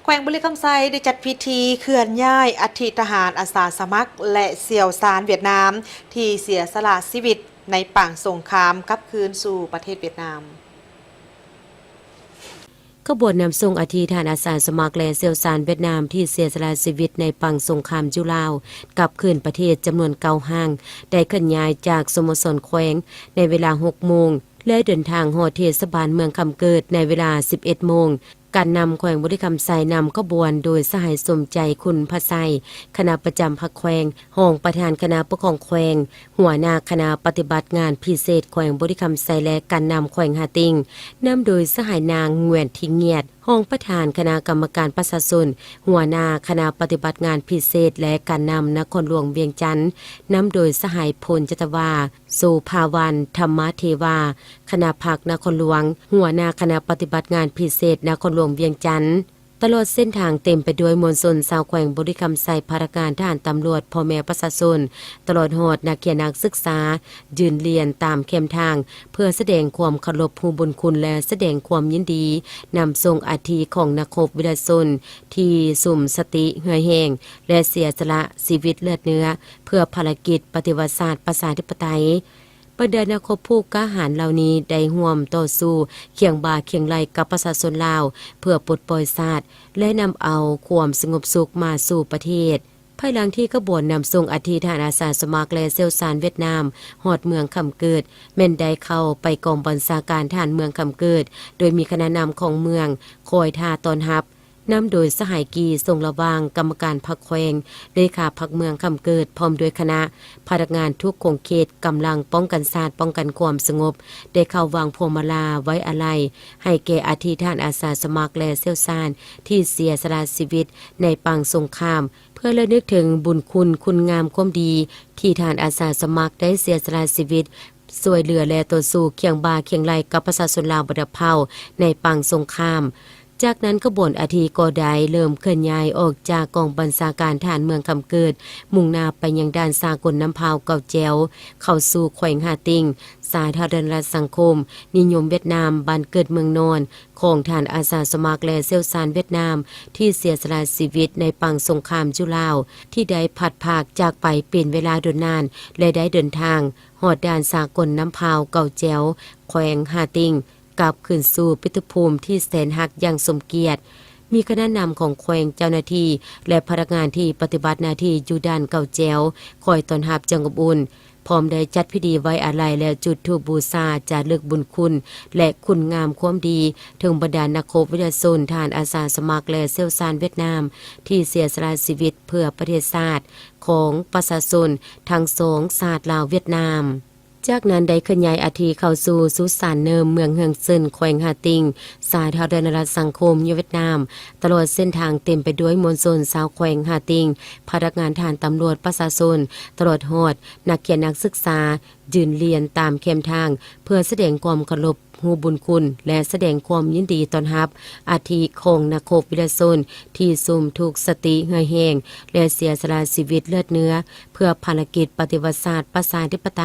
ແຂວງບໍລິຄຳໄຊໄດ້ຈັດພິທີເຄື່ອນຍ້າຍອັດຖິທະຫານອາສາສະໝັກ ແລະ ຊ່ຽວຊານຫວຽດນາມ ທີ່ເສຍສະຫຼະຊີວິດໃນປາງສົງຄາມ ກັບຄືນສູ່ປະເທດຫວຽດນາມ. ຂະບວນນຳສົ່ງອັດຖິທະຫານອາສາສະໝັກ ແລະ ຊ່ຽວຊານຫວຽດນາມ ທີ່ເສຍສະຫຼະຊີວິດໃນປາງສົງຄາມຢູ່ລາວ ກັບຄືນປະເທດຈຳນວນເກົ້າຮ່າງ ໄດ້ເຄື່ອນຍ້າຍຈາກສະໂມສອນແຂວງໃນເວລາຫົກໂມງ ແລະ ເດີນທາງຮອດເທດສະບານເມືອງຄຳເກີດໃນເວລາສິບເອັດໂມງ. ການນຳແຂວງບໍລິຄຳໄຊນຳຂະບວນໂດຍສະຫາຍສົມໃຈ ຄຸນພະໄຊ ຄະນະປະຈຳພັກແຂວງ, ຮອງປະທານຄະນະປົກຄອງແຂວງ, ຫົວໜ້າຄະນະປະຕິບັດງານພິເສດແຂວງບໍລິຄຳໄຊ ແລະ ການນຳແຂວງຫາຕິ່ງ, ນຳໂດຍສະຫາຍນາງ ງວຽນ ທິງງຽດ ຮອງປະທານຄະນະກຳມະການປະຊາຊົນ, ຫົວໜ້າຄະນະປະຕິບັດງານພິເສດ ແລະ ການນຳນະຄອນຫຼວງວຽງຈັນ, ນຳໂດຍສະຫາຍ ພົນຈັດຕະວາ ໂສພາວັນ ທຳມະເທວາ ຄະນະພັກນະຄອນຫຼວງ, ຫົວໜ້າຄະນະປະຕິບັດງານພິເສດນະຄອນຫຼວງວຽງຈັນ. ຕະຫຼອດເສັ້ນທາງເຕັມໄປດ້ວຍມວນຊົນຊາວແຂວງບໍລິຄຳໄຊ, ພະນັກງານ, ທະຫານ, ຕຳຫຼວດ, ພໍ່ແມ່ປະຊາຊົນ, ຕະຫຼອດຮອດນັກຮຽນນັກສຶກສາ ຢືນລຽນຕາມແຄມທາງ ເພື່ອສະແດງຄວາມເຄົາລົບຮູ້ບຸນຄຸນ ແລະ ສະແດງຄວາມຍິນດີນຳສົ່ງອັດຖິຂອງນັກຮົບວິລະຊົນ ທີ່ສຸມສະຕິເຫື່ອແຮງ ແລະ ເສຍສະຫຼະຊີວິດເລືອດເນື້ອ ເພື່ອພາລະກິດປະຕິວັດຊາດປະຊາທິປະໄຕ. ບັນດານັກຮົບຜູ້ກ້າຫານເຫຼົ່ານີ້ໄດ້ຮ່ວມຕໍ່ສູ້ຄຽງບ່າຄຽງໄຫຼ່ກັບປະຊາຊົນລາວ ເພື່ອປົດປ່ອຍຊາດ ແລະ ນຳເອົາຄວາມສະຫງົບສຸກມາສູ່ປະເທດ. ພາຍຫຼັງທີ່ຂະບວນນຳສົ່ງອັດຖິທະຫານອາສາສະໝັກ ແລະ ຊ່ຽວຊານຫວຽດນາມຮອດເມືອງຄຳເກີດ, ແມ່ນໄດ້ເຂົ້າໄປກອງບັນຊາການທະຫານເມືອງຄຳເກີດ, ໂດຍມີຄະນະນຳຂອງເມືອງຄອຍທ່າຕ້ອນຮັບ. ນຳໂດຍສະຫາຍ ກີ່ ຊົງລະຫວ່າງ ກຳມະການພັກແຂວງ, ເລຂາພັກເມືອງຄຳເກີດ ພ້ອມດ້ວຍຄະນະພະນັກງານທຸກຂົງເຂດ, ກຳລັງປ້ອງກັນຊາດ, ປ້ອງກັນຄວາມສະຫງົບ ໄດ້ເຂົ້າວາງພວງມາລາໄວ້ອາໄລໃຫ້ແກ່ອັດຖິທະຫານອາສາສະໝັກ ແລະ ຊ່ຽວຊານທີ່ເສຍສະຫຼະຊີວິດໃນປາງສົງຄາມ ເພື່ອລະນຶກເຖິງບຸນຄຸນ, ຄຸນງາມຄວາມດີ ທີ່ທະຫານອາສາສະໝັກໄດ້ເສຍສະຫຼະຊີວິດ ຊ່ວຍເຫຼືອ ແລະ ຕໍ່ສູ້ຄຽງບ່າຄຽງໄຫຼ່ກັບປະຊາຊົນລາວບັນດາເຜົ່າໃນປາງສົງຄາມ. ຈາກນັ້ນຂະບວນອັດຖິກໍໄດ້ເລີ່ມເຄື່ອນຍ້າຍອອກຈາກກອງບັນຊາການທະຫານເມືອງຄຳເກີດ, ມຸ່ງໜ້າໄປຍັງດ່ານສາກົນນ້ຳພາວເກົ່າແຈວ, ເຂົ້າສູ່ແຂວງຫາຕິ່ງ, ສາທາລະນະລັດສັງຄົມນິຍົມຫວຽດນາມ, ບ້ານເກີດເມືອງນອນຂອງທະຫານອາສາສະໝັກ ແລະ ຊ່ຽວຊານຫວຽດນາມ ທີ່ເສຍສະຫຼະຊີວິດໃນປາງສົງຄາມຢູ່ລາວ, ທີ່ໄດ້ພັດພາກຈາກໄປເປັນເວລາດົນນານ ແລະ ໄດ້ເດີນທາງ ຮອດດ່ານສາກົນນ້ຳພາວເກົ່າແຈວ ແຂວງຫາຕິ່ງ ກັບຄືນສູ່ປິຕຸພູມທີ່ແສນຮັກຢ່າງສົມກຽດ. ມີຄະນະນຳຂອງແຂວງ, ເຈົ້າໜ້າທີ່ ແລະ ພະນັກງານທີ່ປະຕິບັດໜ້າທີ່ຢູ່ດ່ານເກົ່າແຈວ ຄອຍຕ້ອນຮັບຢ່າງອົບອຸ່ນ, ພ້ອມໄດ້ຈັດພິທີໄວ້ອາໄລ ແລະ ຈຸດທູບບູຊາຈາລຶກບຸນຄຸນ ແລະ ຄຸນງາມຄວາມດີ ເຖິງບັນດານັກຮົບວິທະຍາຊົນ, ທະຫານອາສາສະໝັກ ແລະ ຊ່ຽວຊານຫວຽດນາມ ທີ່ເສຍສະຫຼະຊີວິດເພື່ອປະເທດຊາດ ຂອງປະຊາຊົນທັງສອງຊາດລາວຫວຽດນາມ. ຈາກນັ້ນໄດ້ເຄື່ອນຍ້າຍອັດຖິເຂົ້າສູ່ສຸສານເນີມ ເມືອງເຮືອງເຊິນ ແຂວງຫາຕິ່ງ ສາທາລະນະລັດສັງຄົມຫວຽດນາມ. ຕະຫຼອດເສັ້ນທາງເຕັມໄປດ້ວຍມວນຊົນຊາວແຂວງຫາຕິ່ງ, ພະນັກງານ, ທະຫານ, ຕຳຫຼວດ, ປະຊາຊົນ, ຕະຫຼອດຮອດນັກຮຽນນັກສຶກສາ ຢືນລຽນຕາມແຄມທາງ ເພື່ອສະແດງຄວາມເຄົາລົບ ຮູ້ບຸນຄຸນ ແລະ ສະແດງຄວາມຍິນດີຕ້ອນຮັບອັດຖິຂອງນັກຮົບວິທະຍາຊົນ ທີ່ຊຸມທຸກສະຕິເຫື່ອແຮງ ແລະ ເສຍສະຫຼະຊີວິດເລືອດເນື້ອ ເພື່ອພາລະກິດປະຕິວັດຊາດປະຊາທິປະໄຕ.